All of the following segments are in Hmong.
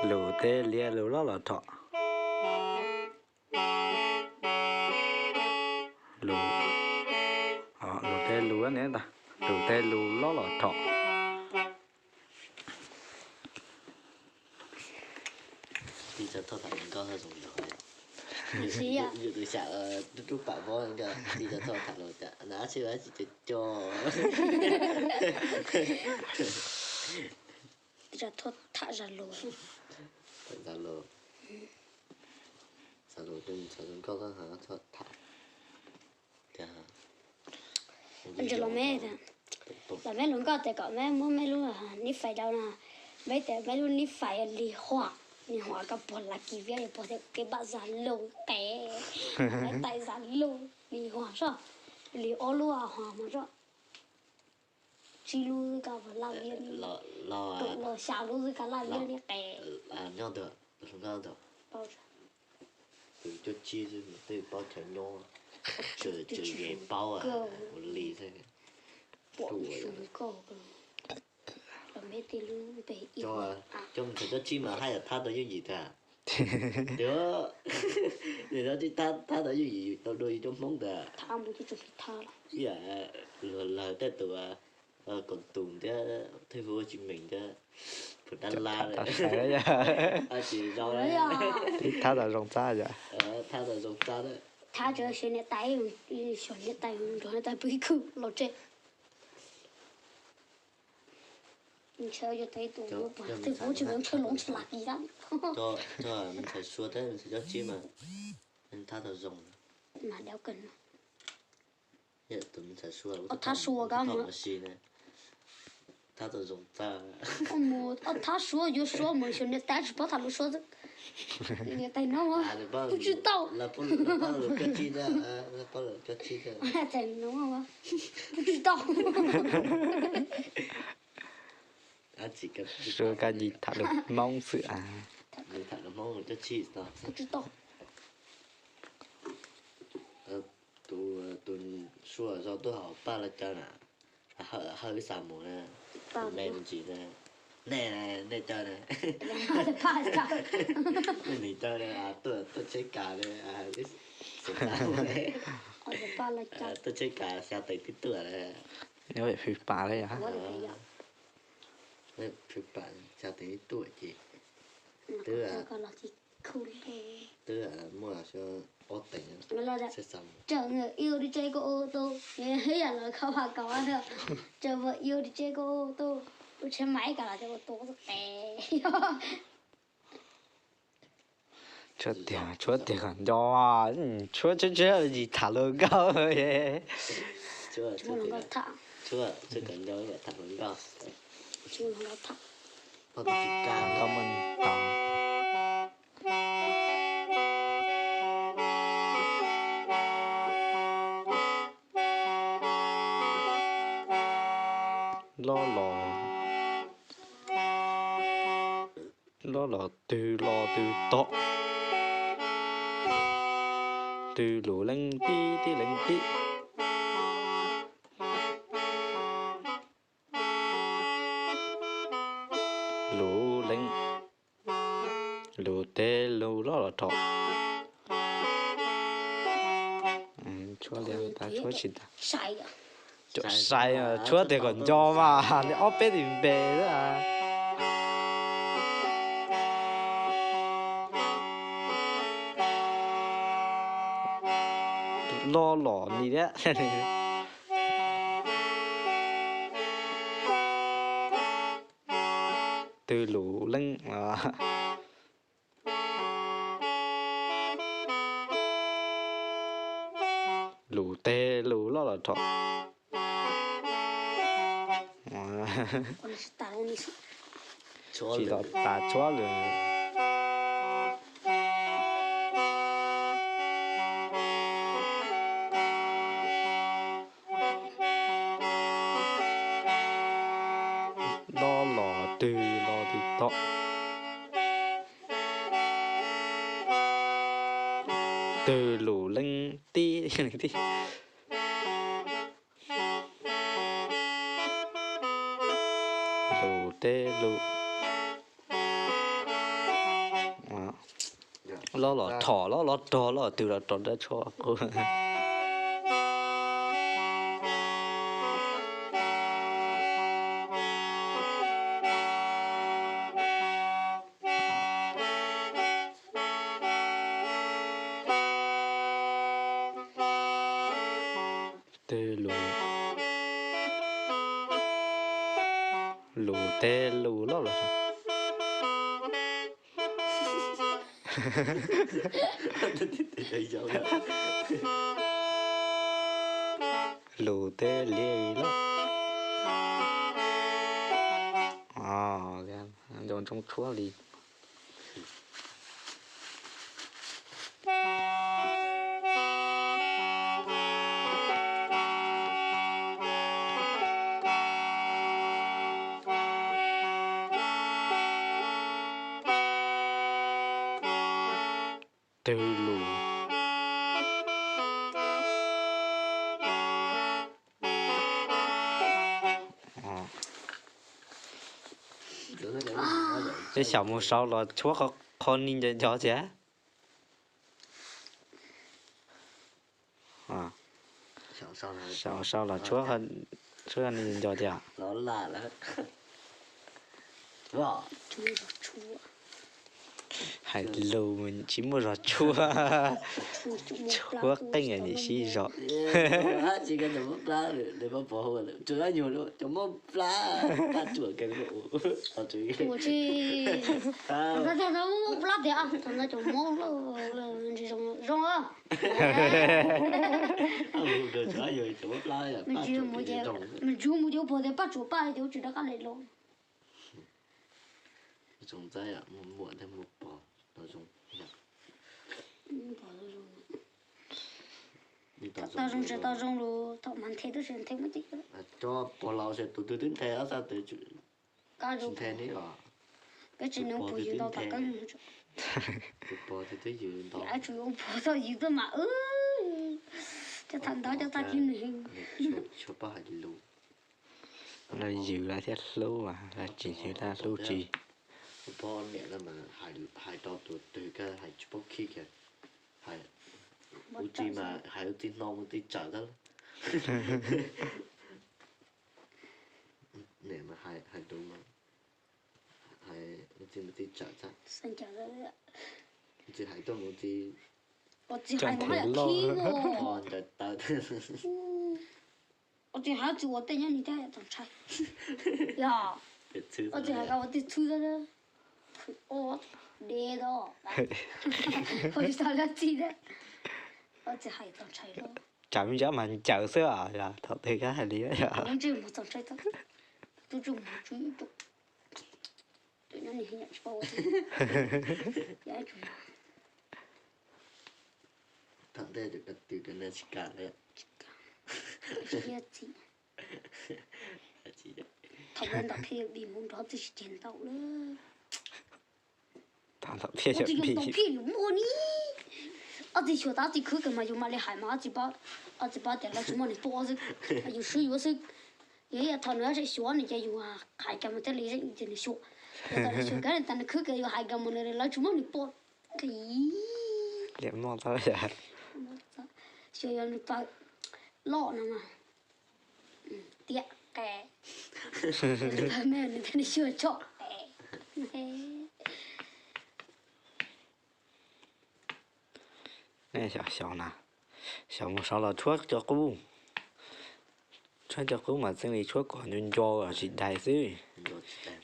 Lus teb liab lus lob los rho. Lus, lus teb lus ne, lus teb lus lob los rho. Ib co thoj tham hluas nkauj zoo nraug. Yus tus xyam rub rub pam vob nkawd ib co thoj tham los cas na, tsis dab tsi co co. Ib co thoj tham Zalo. Zalo, Zalo, Zalo nkauj thoj tham. Ntsis los me, los me hluas nkauj tias kom me muab me lub nij fais rau no, me tias me lub nij fais lig huam, lig huam koj puag laj kis viab yuav puag kev npam Zalo qes, tais Zalo, lig huam soj, lig ob lub huam mas soj, tsib lub xwb koj puag laj viab, los xya lub xwb koj laj viab li qes. Nyob ntawd, tus cuab tsib xwb mas twb paub chaw nyob, tseem, tseem paub ua li xwb. Cov mus txog cuab tsib mas haj yam thab tau yooj yim tag. Tias, nim no tsis thab, thab tau yooj yim tau dua yus cov Hmoob ntag. Ib yam lawv tej tus Koos Toos thiab Thwj Hwv Ua Tsis Meem thiab, pus dab lab, tsis zoo, thab tau zoo txab, thab tau zoo txab, thab tau zoo txab, xyov niam tais, xyov niam tais nrog niam tais pw ib khub los tsev. Ntshai yog tus Thwj Hwv Ua Tsis Meem ntshe los ntshe lam kis tab. Ntshai Suav thiab ntshai cuab tsib mas thab tau zoo. Mas dab kawg no. Thab Suav kab mas, thab tau zoo txab. Thab Suav yuav Suav mus xyov niam tais tsis paub tham lus Suav xwb. Niam tais no kuv tsis tau. Tais no kuv tsis tau. Suav kab ncig tham lus Hmoob xwb a. Kuv tsis tau. Tus, tus Suav zog tuaj hauv paj laj caw na, hawb ib xav mus na, tus me ntsis na, nej, nej caw na, nej nim caw na, tuaj, tuaj tsheb kas na, tuaj tsheb kas xya teev tib tuaj na. Phwj pam xya teev tib tuaj ces twb, twb muaj ob teev, tseem ib ua dib tseb koj ua tau, ib yam los kho pam kos, tseem ib ua dib tseb koj ua tau, ua tsheb mais kas los ua tau tes. Tshuav tias, tshuav tias kom nco, tshuav tshuav tshuav yim tham lus nkauj. Tau muaj tau. Lob los, lob los twg los twg tom, twg lus leej tib tib leej tib. Lus leej, lus teb lus lob los rho. Tshuav li tas, tshuav tsis tas. Cov sai, tshuav tias kom nco mas li ob peb tis npe xwb. Lob los ni thiab. Twg lus leej, lus teb lus lob los rho. Tsis tau tas tshuab lawm. Lob los twg los twg tom. Twg lus leej tib leej tib. Lus teb lus, Loj los thom, loj los rog, loj twg los rog dab tshuab qub. Twg lus? Lus teb lus loj los. Lus teb liab loj. Nco ntsoov tshuab li. Twg lus? Tej xyaum mus sau los tshuab qhov ni nco nco thiab. Sau los tshuab ni nco nco thiab. Hais lus tsis muaj zog tshuab, tshuab qeej nim sib zog. Plab tias thaum no cov mob zoo. Me ntsis mus ces ua pog tias paj tsuas paj ces ua tsis rov qab li los. Tau zoo tsis tau zoo los thaum mas nthe tab sis nthe muab tib. Cov pog laus ces tus twg twb nthe ob xab tes. Kab zoo nthe os. Peb tsis nws pog ywg ntau tas kab zoo. Tus pog twb ywg ntau. Tsuas ua pog txoj ywg tuaj mas cov tham ntawd cov tag kis nws. Tsuas pab hais lus. Lawv ywg lawv thiaj hlub, lawv tsis ywg lawv hlub tsis. Pog niam lawv mas hais rau tus twg koj hais tsis paub khib kiag. Hais ua tsi mas hais ua txij hno ua txij tsawm xwb. Niam mas hais tus mas hais ua txij mus txij tsawm xwb. Ua txij hais tuaj mus txij. Ua txij hais mus hais loj. Pog ncaws taw. Ua txij hais txij ua tej nyob ni thiab txaus ntshai. Yog ua txij hais ua tij txhwb xwb. Ua de tau. Ua tsis tau lab txij thiab. Ua txij hais txaus ntshai lawm. Tsam me ntsis mas ncaws xwb os, thaum twg kab hais li. Ntsis mus txaus ntshai tau. Tus tswv mus tswv tus nyob ni tsis paub. Thaum ntej tus ko tw ko ne tsis kam li. Thaum ntawd ntau phiaj yog vim mus nrog txij tsis ceg ntau lawm. Ua tsis yog ntau phiaj yus muaj ni. Ob txiv xyuas tas ob txiv khwb kawg mas yus mam li hais mas ob txiv pab, ob txiv pab tias lawv tsis muaj nws pom xwb, yus swb yuav xwb. Yog ib yam thaum nws xyuas nws ces yus hais kiag mus thiaj li zeem tias nws xyuas. Yog tas nws xyuas kawg tas nws khwb kawg yus hais kiag mus nws lawv tsis muaj nws pom. Xyuas yog nws pawg loj no mas tiam qe me nws thiaj li xyuas tso. Xyov na, xyov mus sau los tshuab cov qub. Tshuab cov qub mas txeeb li tshuab kom nco nco tsis dai xwb.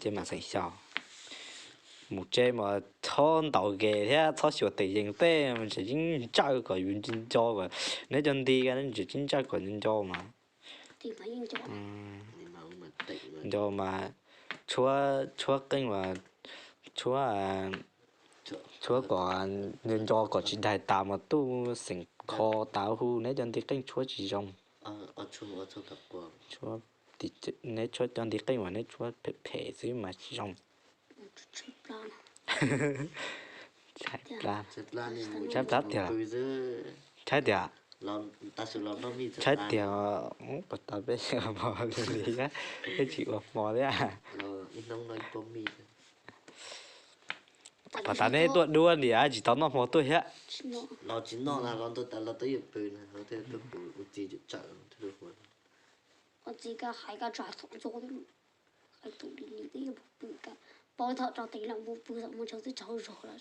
Ces mam xeem xyaum. Mus tsev mas txhob ntaus game thiab txhob xyuas tes yees tej, ntshe yeej ntsawj kom yus nco nco kom, neb cov nti neb ntshe yeej ntsawj kom nco nco mas. Nco mas tshuab, tshuab qeej mas tshuab, tshuab kom nco nco kom tsis dai tas mas tuaj xeem kho tas hu neb cov nti qeej tshuab tsis zoo. Neb tshuab cov nti qeej mas neb tshuab phem phem xwb mas tsis zoo. Tshaib plab, tshaib plab tiag. Tshaib tiag. Tshaib tiag. Pas tas peb ua hmo li, peb tsis ua hmo thiab. Pas tas neb tuaj dua ntiag tsis tau noj hmo tuaj thiab. Los tsis noj na, los ntuj tas los twb yuav pw na, los thiaj tuaj pw ua txiv tsawm tsawm thiaj tuaj hu. Ua txiv ka hais ka tso hais thaum ntxo, hais thaum dim lim twb yuav pw ka, pab thaum rau tes los mus pw thaum mus tsaug twb tsaug zog lawm.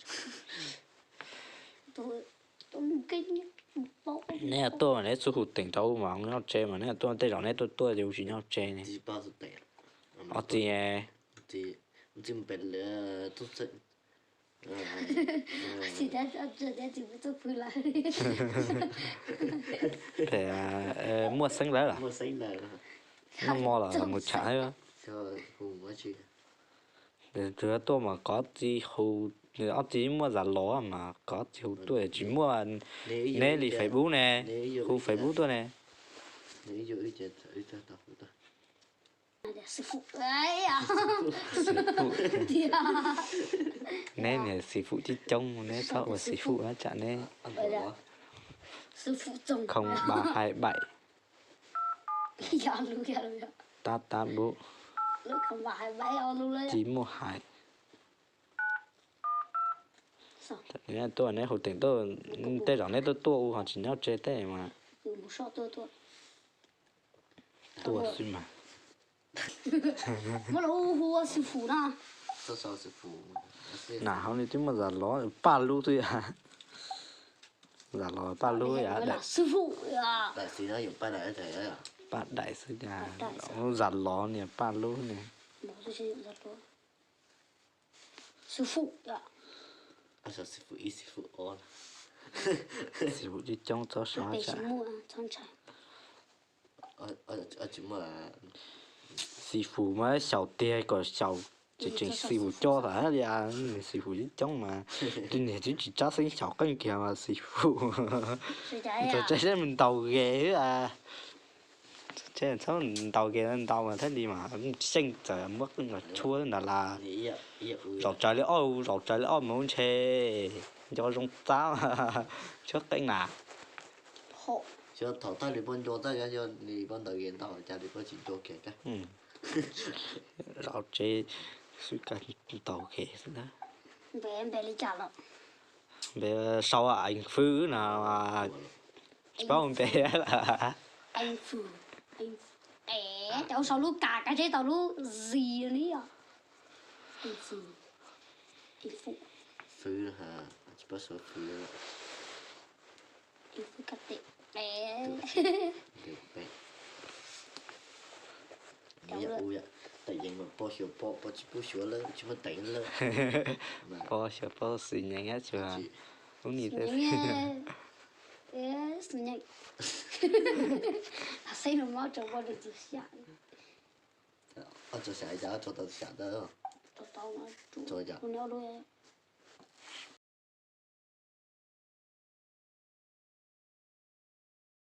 Neb tuaj mas neb xub hu teem rau mas nyob tsev mas neb tuaj tej zaum neb tuaj tuaj ces hu tsis nyob tsev ne. Ob txiv, muaj xeeb lawm los, noj hmo los mus tsham thiab. Tuaj mas kov txiv hu, ob txiv muaj zam los mas kov txiv hu tuaj tsis muaj, neb li Facebook ne, hu Facebook tuaj ne. Neb niag xis fum coob coob, neb txhob ua xis fum tsam neb. Không ba hai bảy. Tab tab bub. Tsis muaj hais. Tuaj neb hu teem tuaj, tej zaum neb tuaj tuaj hu ho tsis nyob tsev tej mas. Tuaj xwb mas. Nam hauv li twb muaj zam los paj lub xwb yam. Zam los paj lub yam. Paj daim xwb cas, zam los niag paj lub ne. Xis fum coob coob txhob sab sab. Xis fum mas xyaum tiag kom xyaum tseem tseem xis fum coj tham li, xis fum coob coob mas tus niag twb tsis tsab xeeb xyaum qeej kiag mas xis fum. Txog tsaib seb mus ntaus gem xwb. Txhob ntaus gem, ntaus mas thiaj li mas tsis xyeej txawm muab qeej los tshuab ntawd las. Zaum tsaws li ob, zaum tsaws li ob mus ntshe nco zoo txab tshuab qeej na. Xyov thaum tag li puab nco txab, yog li koj ntaus gem ntau cas li koj tsis nco kiag. Zaum tsev xwb koj ntaus gem xwb na. Npe sau Eev Fwj no, tsis paub npe. Eev Fwj, es cov sau lub kas kav tseb tau lub zis li os. Eev Fwj, Eev Fwj, tsis paub sau Fwj. Eev Fwj kab tes. Teem yeej mas pog xyuas pog, pog tsis pub xyuas lawm, tsis muaj teem lawm. Pog xyuas pog xwm nyeem tsuas lub ni xwm nyeem. Xwm nyeem. Xeb no mob rau pog rau txiv xyam. Ob txog xyam cas, ob txog tau xyam ntawd. Tau tau, kuv nyob lub